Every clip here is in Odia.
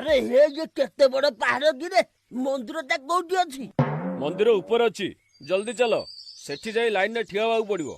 ଆରେ ହେ ଯେ କେତେ ବଡ ପାହାଡ କିରେ! ମନ୍ଦିରଟା କୋଉଠି ଅଛି? ମନ୍ଦିର ଉପରେ ଅଛି, ଜଲ୍ଦି ଚାଲ। ସେଠି ଯାଇ ଲାଇନରେ ଠିଆ ହେବାକୁ ପଡିବ।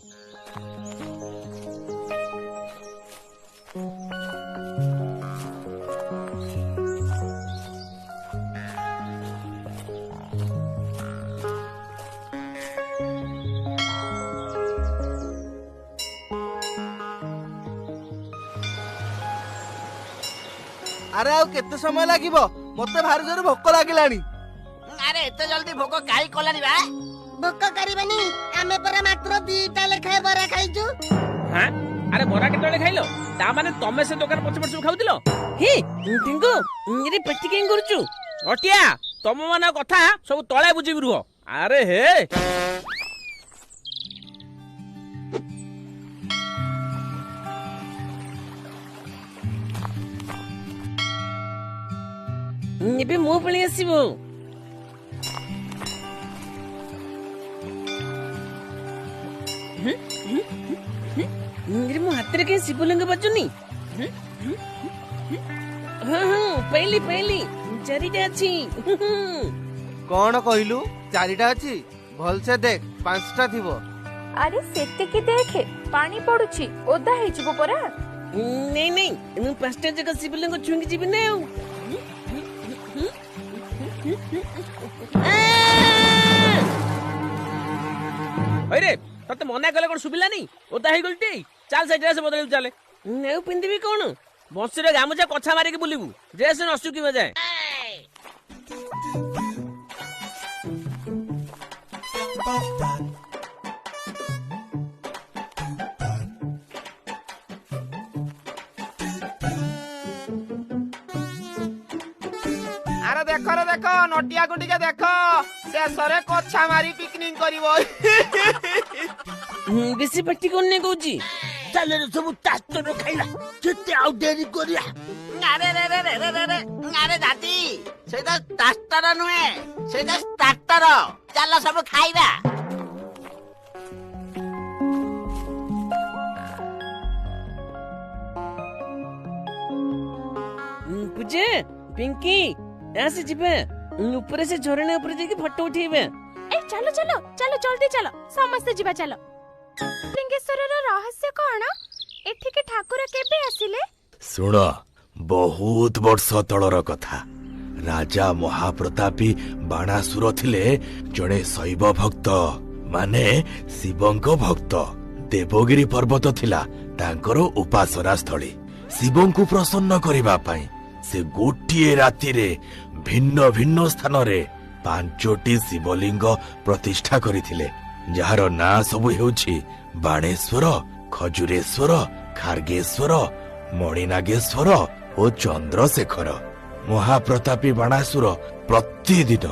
ଆରେ ଆଉ କେତେ ସମୟ ଲାଗିବ? ମତେ ଭାରି ଜୋରେ ଭୋକ ଲାଗିଲାଣି। ଆରେ ଏତେ ଜଲ୍ଦି ଭୋକ କାଇଁ କଲାଣି ବା? ଭୋକ କରିବେନି, ଆମେ ପରା ମାତ୍ର 2ଟା ଲେଖାଏ ବରା ଖାଇଛୁ। ହଁ, ଆରେ ବରା କେତେବେଳେ ଖାଇଲ? ତା ମାନେ ତମେ ସେ ଦୋକାନ ପଛପଟେ ସବୁ ଖାଉଥିଲ? ହେ ଟିଙ୍ଗୁ, ଏରେ ପେଟି କାଇଁ କରୁଛୁ? ନଟିଆ, ତମ ମାନଙ୍କ କଥା ସବୁ ତଳେ ବୁଝିବି, ରୁହ। ଆରେ ହେ, ଏବେ ମୋ ପଳେଇ ଆସିବ। ମୋ ହାତରେ କାହିଁ ଶିବଲିଙ୍ଗ ବାଜୁନି? ହଁ ହଁ, ପାଇଲି ପାଇଲି, 4ଟା ଅଛି। କଣ କହିଲୁ, 4ଟା ଅଛି? ଭଲସେ ଦେଖ, 5ଟା ଥିବ। ଆରେ ସେତିକି ଦେଖେ, ପାଣି ପଡୁଛି, ଓଦା ହେଇଯିବ ପରା। ନାଇଁ ନାଇଁ, ମୁଁ 5ଟା ଯାକ ଶିବଲିଙ୍ଗ ଛୁଇଁକି ଯିବି ନା ଆଉ। ହଇରେ, ତତେ ମନା କଲେ କଣ ଶୁଭିଲାନି? ଓଦା ହେଇଗଲୁ ଟି। ଚାଲ, ସେ ଡ୍ରେସ ବଦଳେଇବୁ, ଚାଲେ। ଆଉ ପିନ୍ଧିବି କଣ? ବଂଶୀର ଗାମୁଛା କଛା ମାରିକି ବୁଲିବୁ ଡ୍ରେସ ନ ଶୁଖିବା ଯାଏ। ଆରେ ଦେଖ ରେ ଦେଖ, ନଟିଆକୁ ଟିକେ ଦେଖ, ଶେଷରେ କଛା ମାରି ପିକନିକ କରିବ। ବେଶୀ ପାଟି କରୁନି କହୁଛି। ଚାଲରେ ସବୁ ତାସ୍ତର ଖାଇଲା, କେତେ ଆଉ ଡେରି କରିବା? ଆରେ ରେ ରେ ରେ ରେ ରେ ରେ, ଆରେ ଦାଦି, ସେଇଟା ଷ୍ଟାର୍ଟର ନୁହେଁ, ସେଇଟା ଷ୍ଟାର୍ଟର। ଚାଲ ସବୁ ଖାଇବା। ପୂଜା, ପିଙ୍କି, ଆସ ଯିବା ଉପରେ, ସେ ଝରଣା ଉପରେ ଯାଇକି ଫଟୋ ଉଠେଇବା। ଏ ଚାଲ ଚାଲ ଚାଲ, ଜଲ୍ଦି ଚାଲ, ସମସ୍ତେ ଯିବା ଚାଲ। ଲିଙ୍ଗେଶ୍ୱରର ରହସ୍ୟ କଣ? ଏଠିକି ଠାକୁର କେବେ ଆସିଲେ? ଶୁଣ, ବହୁତ ବର୍ଷ ତଳର କଥା। ରାଜା ମହାପ୍ରତାପୀ ବାଣାସୁର ଥିଲେ ଜଣେ ଶୈବ ଭକ୍ତ, ମାନେ ଶିବଙ୍କ ଭକ୍ତ। ଦେବଗିରି ପର୍ବତ ଥିଲା ତାଙ୍କର ଉପାସନା ସ୍ଥଳୀ। ଶିବଙ୍କୁ ପ୍ରସନ୍ନ କରିବା ପାଇଁ ସେ ଗୋଟିଏ ରାତିରେ ଭିନ୍ନ ଭିନ୍ନ ସ୍ଥାନରେ 5ଟି ଶିବଲିଙ୍ଗ ପ୍ରତିଷ୍ଠା କରିଥିଲେ, ଯାହାର ନାଁ ସବୁ ହେଉଛି ବାଣେଶ୍ୱର, ଖଜୁରେଶ୍ୱର, ଖାର୍ଗେଶ୍ୱର, ମଣିନାଗେଶ୍ୱର ଓ ଚନ୍ଦ୍ରଶେଖର। ମହାପ୍ରତାପୀ ବାଣାସୁର ପ୍ରତିଦିନ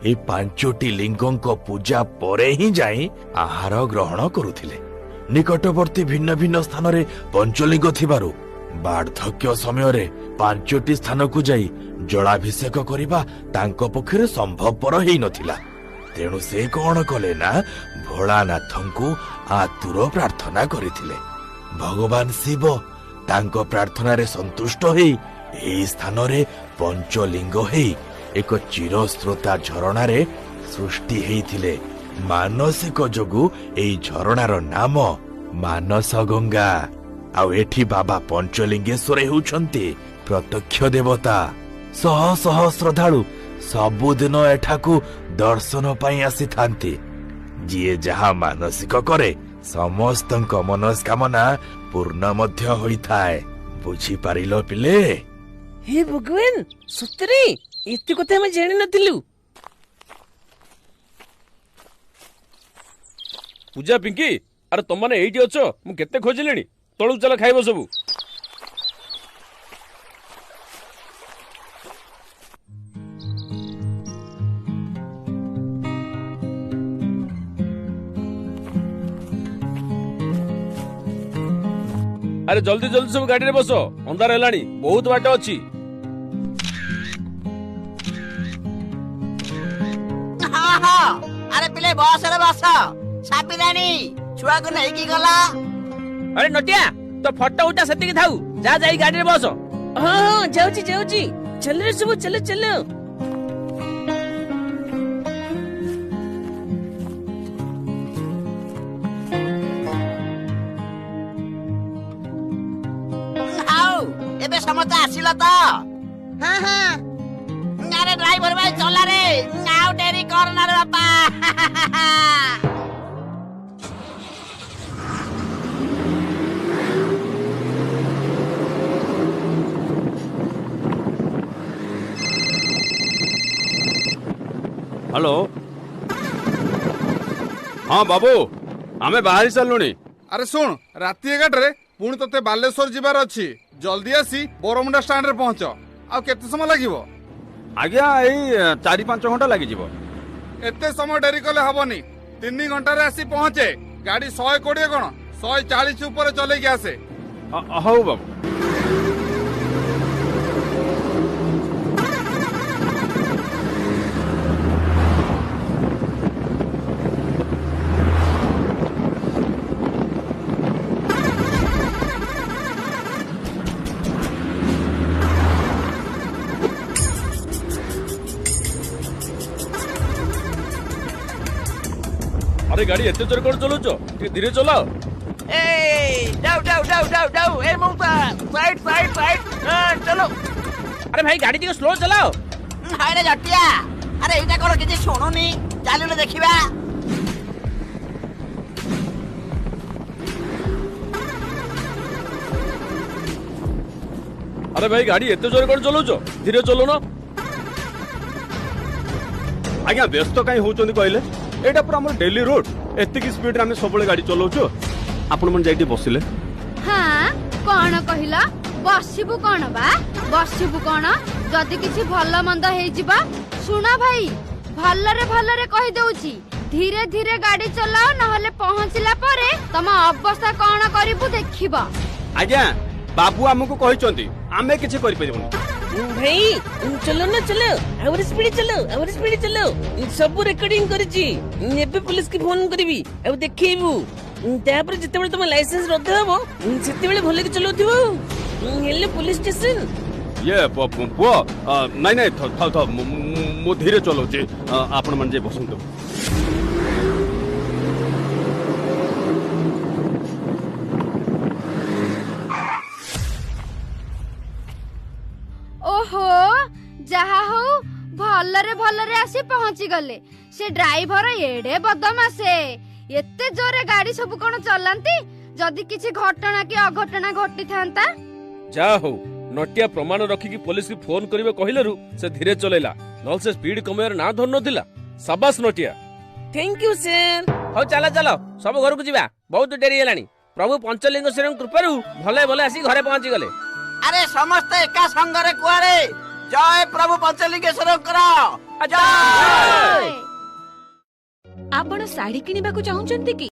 ଏଇ 5ଟି ଲିଙ୍ଗଙ୍କ ପୂଜା ପରେ ହିଁ ଯାଇ ଆହାର ଗ୍ରହଣ କରୁଥିଲେ। ନିକଟବର୍ତ୍ତୀ ଭିନ୍ନ ଭିନ୍ନ ସ୍ଥାନରେ ପଞ୍ଚଲିଙ୍ଗ ଥିବାରୁ ବାର୍ଦ୍ଧକ୍ୟ ସମୟରେ 5ଟି ସ୍ଥାନକୁ ଯାଇ ଜଳାଭିଷେକ କରିବା ତାଙ୍କ ପକ୍ଷରେ ସମ୍ଭବପର ହେଇନଥିଲା। ତେଣୁ ସେ କଣ କଲେ ନା, ଭୋଳାନାଥଙ୍କୁ ଆତୁର ପ୍ରାର୍ଥନା କରିଥିଲେ। ଭଗବାନ ଶିବ ତାଙ୍କ ପ୍ରାର୍ଥନାରେ ସନ୍ତୁଷ୍ଟ ହେଇ ଏହି ସ୍ଥାନରେ ପଞ୍ଚଲିଙ୍ଗ ହେଇ ଏକ ଚିରସ୍ରୋତା ଝରଣାରେ ସୃଷ୍ଟି ହେଇଥିଲେ। ମାନସିକ ଯୋଗୁ ଏଇ ଝରଣାର ନାମ ମାନସ ଗଙ୍ଗା। ଆଉ ଏଠି ବାବା ପଞ୍ଚଲିଙ୍ଗେଶ୍ୱର ହେଉଛନ୍ତି ପ୍ରତ୍ୟକ୍ଷ ଦେବତା। ଶହ ଶହ ଶ୍ରଦ୍ଧାଳୁ ସବୁଦିନ ଏଠାକୁ ଦର୍ଶନ ପାଇଁ ଆସିଥାନ୍ତି। ଯିଏ ଯାହା ମାନସିକ କରେ, ସମସ୍ତଙ୍କ ମନସ୍କାମନା ପୂର୍ଣ୍ଣ ମଧ୍ୟ ହୋଇଥାଏ। ବୁଝିପାରିଲ ପିଲେ? ହେ ଭଗବାନ, ସତରେ ଏତେ କଥା ଆମେ ଜାଣିନଥିଲୁ। ପୂଜା, ପିଙ୍କି, ଆରେ ତମମାନେ ଏଇଠି ଅଛ? ମୁଁ କେତେ ଖୋଜିଲିଣି। ତଳକୁ ଚାଲ, ଖାଇବ ସବୁ। ଆରେ ଜଲ୍ଦି ଜଲ୍ଦି ସବୁ ଗାଡିରେ ବସ, ଅନ୍ଧାର ହେଲାଣି, ବହୁତ ବାଟ ଅଛି। ହଁ ହଁ, ଆରେ ପିଲେ ବସରେ ବସ, ସାବିରାଣୀ ଛୁଆକୁ ନେଇକି ଗଲା। ଆରେ ନଟିଆ, ତୋ ଫଟୋ ଉଠା ସେତିକି ଥାଉ, ଯା ଯାଇ ଗାଡିରେ ବସ। ହଁ ହଁ, ଯାଉଛି ଯାଉଛି। ଚାଲ ସବୁ, ଚାଲ ଚାଲ। ହଉ, ଏବେ ସମସ୍ତେ ଆସିଲ ତ? ହଁ ହଁ। ଆରେ ଡ୍ରାଇଭର ଭାଇ, ଚଲା ରେ, ଆଉ ଡେରି କରନା ରେ ବାପା। ହ୍ୟାଲୋ, ହଁ ବାବୁ, ଆମେ ବାହାରି ସାରିଲୁଣି। ଆରେ ଶୁଣ, ରାତି 11ଟାରେ ପୁଣି ତତେ ବାଲେଶ୍ୱର ଯିବାର ଅଛି। ଜଲ୍ଦି ଆସି ବରମୁଣ୍ଡା ଷ୍ଟାଣ୍ଡରେ ପହଞ୍ଚ। ଆଉ କେତେ ସମୟ ଲାଗିବ? ଆଜ୍ଞା, ଏଇ 4-5 ଘଣ୍ଟା ଲାଗିଯିବ। ଏତେ ସମୟ ଡେରି କଲେ ହବନି। 3 ଘଣ୍ଟାରେ ଆସି ପହଞ୍ଚେ। ଗାଡି 120 କଣ, 140 ଉପରେ ଚଲେଇକି ଆସେ। ହଉ ବାବୁ। ଆରେ ଗାଡି ଏତେ ଜୋରେ କଣ ଚଲାଉଛ? ଟିକେ ଧୀରେ ଚଲାଅ। ଏଇ ଯାଉ ଯାଉ ଯାଉ ଯାଉ ଯାଉ। ଏ ମଉସା, ସାଇଡ ସାଇଡ ସାଇଡ, ଚଲୋ। ଆରେ ଭାଇ, ଗାଡି ଟିକେ ସ୍ଲୋ ଚଲାଅ। ହାୟରେ ଜଟିଆ, ଆରେ ଏଇଟା କଣ କିଛି ଶୁଣୁନି? ଚାଲୁନ ଦେଖିବା। ଆରେ ଭାଇ, ଗାଡି ଏତେ ଜୋରେ କଣ ଚଲାଉଛ? ଧୀରେ ଚଲଉନ। ଆଜ୍ଞା, ବ୍ୟସ୍ତ କାହିଁ ହଉଛନ୍ତି କହିଲେ? ଏଇଟା ପୁରା ଆମର ଡେଲି ରୋଡ, ଏତିକି ସ୍ପିଡରେ ଆମେ ସବୁବେଳେ ଗାଡି ଚଲାଉଛୁ। ଆପଣମାନେ ଯାଇ ଟିକେ ବସିଲେ। ହଁ, କଣ କହିଲ? ବସିବୁ କଣ ବା, ବସିବୁ କଣ? ଯଦି କିଛି ଭଲ ମନ୍ଦ ହେଇଯିବ? ଶୁଣ ଭାଇ, ଭଲରେ ଭଲରେ କହିଦଉଛି, ଧୀରେ ଧୀରେ ଗାଡି ଚଲାଅ, ନହେଲେ ପହଞ୍ଚିଲା ପରେ ତମ ଅବସ୍ଥା କଣ କରିବୁ ଦେଖିବ। ଆଜ୍ଞା, ବାବୁ ଆମକୁ କହିଛନ୍ତି, ଆମେ କିଛି କରିପାରିବୁନି। ଭାଇ, ଚલો ନା ଚલો, ଆହୁରି ସ୍ପିଡ ଚଲୋ, ଆହୁରି ସ୍ପିଡ ଚଲୋ। ସବୁ ରେକର୍ଡିଂ କରିଛି, ଏବେ ପୋଲିସ କି ଫୋନ କରିବି ଆଉ ଦେଖେଇବୁ। ତାପରେ ଯେତେବେଳେ ତମ ଲାଇସେନ୍ସ ରଦ୍ଦ ହବ, ସେତେବେଳେ ଭଲକି ଚଲାଉଥିବ। ହେଲେ ପୋଲିସ ଷ୍ଟେସନ। ଇଏ ପୁଅ, ନାଇଁ ନାଇଁ, ଥାଉ ଥାଉ, ମୁଁ ଧୀରେ ଚଲାଉଛି। ଆପଣମାନେ ଯାଇ ବସନ୍ତୁ। ଓହୋ, ଯାହା ହଉ ଭଲରେ ଭଲରେ ଆସି ପହଞ୍ଚି ଗଲେ। ସେ ଡ୍ରାଇଭର ଏଡେ ବଦମାସେ, ଏତେ ଜୋରେ ଗାଡି ସବୁ କଣ ଚଲାନ୍ତି? ଯଦି କିଛି ଘଟଣା କି ଅଘଟଣା ଘଟିଥାନ୍ତା? ଯାହା ହଉ, ନଟିଆ ପ୍ରମାଣ ରଖିକି ପୋଲିସକୁ ଫୋନ କରିବ କହିଲାରୁ ସେ ଧୀରେ ଚଲେଇଲା, ନହେଲେ ସେ ସ୍ପିଡ କମେଇବାର ନାଁ ଧରୁନଥିଲା। ସାବାସ ନଟିଆ। Thank you sir. ହଉ ଚାଲ ଚାଲ, ସବୁ ଘରକୁ ଯିବା, ବହୁତ ଡେରି ହେଲାଣି। ପ୍ରଭୁ ପଞ୍ଚଲିଙ୍ଗେଶ୍ୱରଙ୍କ କୃପାରୁ ଭଲେ ଭଲେ ଆସି ଘରେ ପହଞ୍ଚି ଗଲେ। ଆରେ ସମସ୍ତେ ଏକା ସଙ୍ଗରେ କୁଆଡେ, ଜୟ ପ୍ରଭୁ ପଞ୍ଚଲିଙ୍ଗେଶ୍ୱରଙ୍କର ଜୟ। ଆପଣ ଶାଢୀ କିଣିବାକୁ ଚାହୁଁଛନ୍ତି କି?